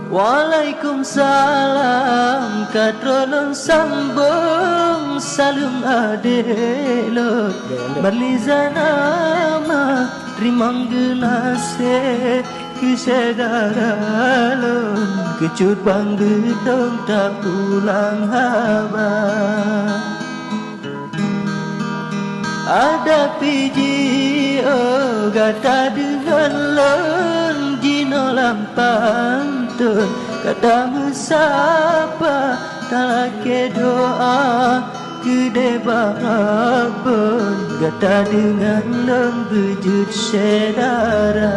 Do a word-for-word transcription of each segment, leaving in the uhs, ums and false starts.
Waalaikumsalam, ka troh lôn sambong saleuem adék lôn. Marlizana ma teurimong geunaséh keu syedara lôn, keucut bang beutông tapulang haba. Ada pih jiôh gata deungon lôn jinoe lam pantôn, gata meusapa talakée doa keudeh bak Rabbon, gata deungon lôn beujeuet syedara.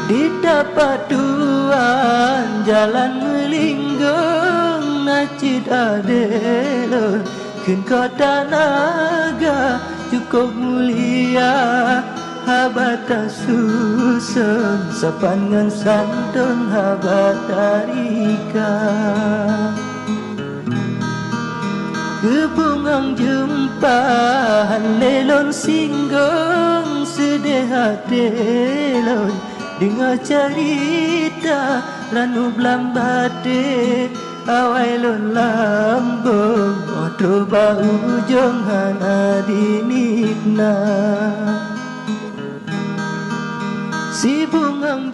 Di tapak tuan jalan meulinggong na cit adék lôn, kheun kota Naga cukôp mulia. Haba tasuson sapan ngon santôn haba tarika. Keu bungöng jeumpa han lé lôn singgong, seudeh até lôn deungoe carita ranup lam batée. Awai lôn lambong, 'oh troh bak ujông hana diniet na. Sibungöng